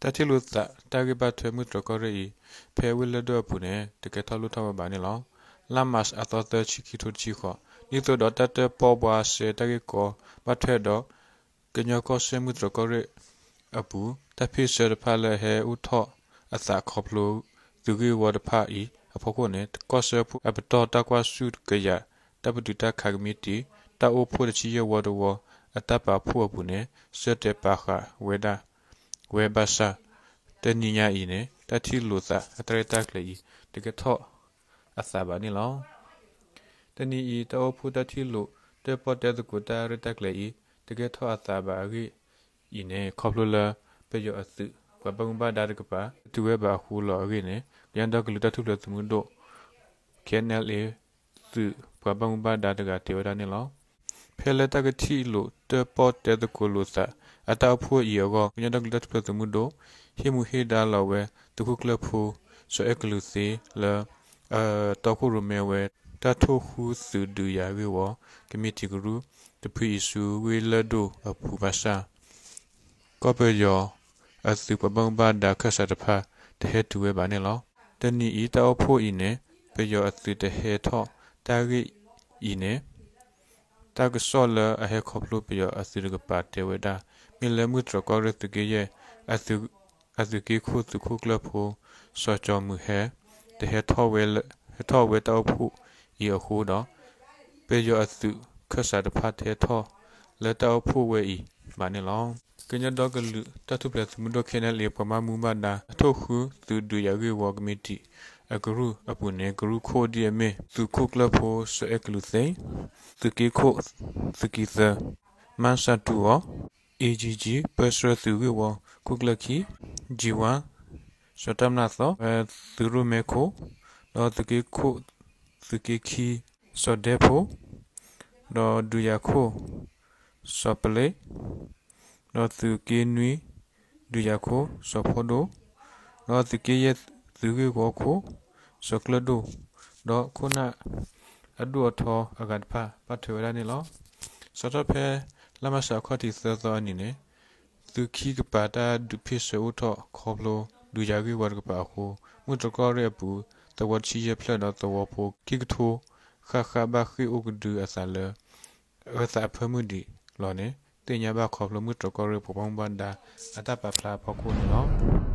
တၢ်ထံၣ်လိာ်သးတၢ်ဂ့ၢ်ဘၣ်ထွဲမုၢ်တြီၢ်ကီၢ်ရ့ၣ်အံၤ ဖဲဝ့ၢ်လၢၢ်ဒိၣ်အပူၤန့ၣ် တကဲထီၣ်လိၣ်ထီၣ်ဝဲဘၣ်န့ၣ်လီၤ. လါမးအသီသၢ ဆံခံထိတဆံဃိး ဒ်သိးဒီးတၢ်တၢၣ်ပီၣ်ဘှါစဲတၢ်ဂ့ၢ်ကီဘၣ်ထွဲဒီး ကညီကီၢ်စဲၣ်မုၢ်တြီၢ်ကီၢ်ရ့ၣ်အပူၤ တၢ်ဖ့ၣ်ဆၢတဖၣ်လၢအဟဲအိၣ်ထီၣ်အသးခီဖျိ သုးဂ့ၢ်ဝီတဖၣ်အံၤအဖီခိၣ်န့ၣ် ကီၢ်စဲၣ်ဖိအပတီၢ်တၢ်ကွၢ်ဆူၣ်ကယာ် တၢ်ပတုာ်တၢ်ခးကမံးတံာ် တၢ်အိၣ်ဖှိၣ်တဆံယဲၢ်ဝီတဝီ အတၢ်ပာ်ဖှိၣ်အပူၤန့ၣ် ဆၢတဲာ်ပာ်ဃာ်ဝဲဒၣ် ဝဲဘၣ်ဆၣ် တနံၤညါအံၤန့ၣ် တၢ်ထံၣ်လိာ်သးအတၢ်ရဲၣ်တၢ်ကျဲၤအံၤ တကဲထီၣ်အသးဘၣ်န့ၣ်လီၤ. တနံၤအံၤ တၢ်အိၣ်ဖှိၣ်တၢ်ထံၣ်လိာ်တၢၣ်ပီၣ်တဲသကိးတၢ်ရဲၣ်တၢ်ကျဲၤအံၤ တကဲထီၣ်အသးဘၣ်အဂ့ၢ်အံၤန့ၣ် ခီဖျိလၢ ပယီၤအသုးပှၤဘၣ်မူဘၣ်ဒါတကပၤ တတုၤဝဲဘၣ်အဃိလီၤအဂ့ၢ်န့ၣ် ကညီဒီကလုာ်တၢ်ထူၣ်ဖျဲးသုးမုၢ်ဒိၣ် ခ့ၣ်အဲၣ်အဲၣ်လ်အ့ သုးပှၤဘၣ်မူဘၣ်ဒါတဂၤတဲဝဲဒၣ်န့ၣ်လီၤ. ဖဲလၢတၢ်ကထံၣ်လိာ်တၢၣ်ပီၣ်တဲသကိးလိာ်သး အတၢ်အိၣ်ဖှိၣ်အံၤအဂီၢ် ကညီဒီကလုာ်တၢ်ထူၣ်ဖျဲးသုးမုၢ်ဒိၣ် ဟ့ၣ်မူဟ့ၣ်ဒါလီၤဝဲ သုးခိၣ်ကျၢၢ်ဖိ စီၤအဲၣ်ကလူးသ့ လၢ တီခိၣ်ရိၣ်မဲဝဲ တၢ်ထိၣ်ဃူသုးဒုးယၤဂ့ၢ်ဝီ ကမံးတံာ်ကရူၢ် တဖုအံၤဆူဝ့ၢ်လၢၢ်ဒိၣ်အပူၤဘၣ်ဆၣ် ကီၢ်ပယီၤအသုးပှၤဘၣ်မူဘၣ်ဒါခၢၣ်စးတဖၣ် တဟဲတုၤဝဲဘၣ်န့ၣ်လီၤ. တနံၤအံၤတၢ်အိၣ်ဖှိၣ်အံၤန့ၣ် ပယီၤအသုးတဟဲထီၣ်တၢ်ဂ့ၢ်အံၤန့ၣ် တၢ်ကစီၣ်လၢအဟဲခီဖျိပယီၤအသုးတကပၤတဲဝဲဒၣ် မ့ၢ်လၢမုၢ်တြီၢ်ကီၢ်ရ့ၣ်သုးက့ယဲၢ် အသုးက့ခိၣ်သုးခိၣ်ကျၢၢ်ဖိ စီၤကၠီၤမုၢ်ဟဲ တဟဲထီၣ်ဝဲလၢ ဟဲထီၣ်ဝဲတၢ်အိၣ်ဖှိၣ်အံၤအဃိဒီး ပယီၤအသုးခၢၣ်စးတဖၣ်တဟဲထီၣ်လၢတၢ်အိၣ်ဖှိၣ်ဝဲအံၤဘၣ်န့ၣ်လီၤ. ကညီဒီကလုာ်တၢ်ထူၣ်ဖျဲးသုးမုၢ်ဒိၣ် ခ့ၣ်အဲၣ်အဲၣ်လ်အ့ ပှၤဘၣ်မူဘၣ်ဒါ ထိၣ်ဃူသုးဒုးယၤဂ့ၢ်ဝီကမံးတံာ်အကရူၢ်အပူၤန့ၣ် ကရူၢ်ခိၣ်ဒ်အမ့ၢ် သုးခိၣ်ကျၢၢ်ဖိစီၤအဲၣ်ကလူးသ့, သုးက့ခိၣ် သုးက့သၢ, မၣ်စၢ်တူအီၤ, အ့ၣ်ကၠံကၠံ, ပၢဆှၢသုးဂ့ၢ်ဝီခိၣ်ကျၢၢ်ခံ, ကၠံဝါ စီၤတၢ်မျၢ်သီ, သုးရိၣ်မဲခိၣ်, ဒီးသုးက့ခိၣ် သုးက့ခံ စီၤဒဲဖိ, ဒီးဒုးယၤခိၣ် စီၤပလ့း, ဒီးသုးက့နွံ ဒုးယၤခိၣ် စီၤဖီဒိၣ်, ဒီးသုးက့ယဲၢ်သုးဂ့ၢ်ဝီခိၣ် စီၤကျၢၢ်ဒိၣ်, ဒီးခိၣ်နၢ်အဒိၣ်အထီအဂၤတဖၣ် ဘၣ်ထွဲဝဲဒၣ်န့ၣ်လီၤ. စးထီၣ်ဖဲလါမၢ်ၡးအခီၣ်ထံးသၢသီအနံၤန့ၣ် သုးခံကပၤတၢ်ဒုးဖ့ၣ်ဆၢအိၣ်ထီၣ်ခီဖျိ ဒုးယၤဂ့ၢ်ဝီတကပၤအဃိ မုၢ်တြီၢ်ကီၢ်ရ့ၣ်အပူၤ သဝီတဆံယဲၢ်ဖျၢၣ်ဒီးသဝီဖိခံကထိ ဃၣ်ဃၣ်ဘၣ်ဃ့ၢ်အိၣ်ကဒုအသးလၢ အၢသးအဖၢမုၢ်ဒံးလီၤန့ၣ် သ့ၣ်ညါဘၣ်ခီဖျိမုၢ်တြီၢ်ကီၢ်ရ့ၣ်ပှၤဘၣ်မူဘၣ်ဒါအတၢ်ပာ်ဖျါအဖီခိၣ်န့ၣ်လီၤ.